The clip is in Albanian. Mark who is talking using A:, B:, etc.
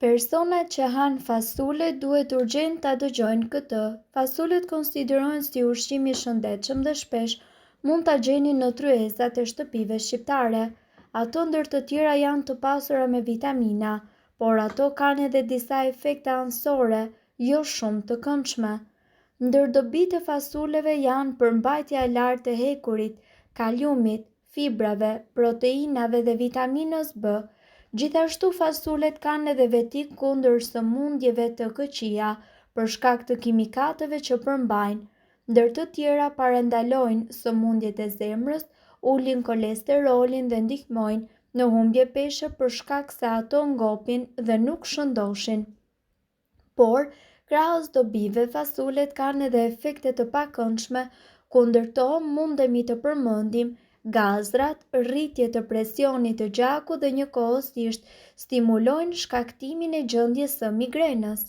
A: Personat që hanë fasule duhet urgjent ta dëgjojnë këtë. Fasulet konsiderohen si ushqim i shëndetshëm dhe shpesh mund ta gjeni në tryezat e shtëpive shqiptare. Ato ndër të tjera janë të pasura me vitamina, por ato kanë edhe disa efekte anësore jo shumë të këndshme. Ndër dobitë e fasuleve janë përmbajtja e lartë e hekurit, kaliumit, fibrave, proteinave dhe vitaminës B. Gjithashtu fasulet kanë edhe veti kundër sëmundjeve të këqija për shkak të kimikateve që përmbajnë. Ndër të tjera parandalojnë sëmundjet e zemrës, ulin kolesterolin dhe ndihmojnë në humbje peshe për shkak se ato ngopin dhe nuk shëndoshin. Por, krahas dobive, fasulet kanë edhe efekte të pakëndshme, ku ndër to mundemi të përmendim gazrat, rritje të presionit të gjakut dhe njëkohësisht stimulojnë shkaktimin e gjendjes së migrenës.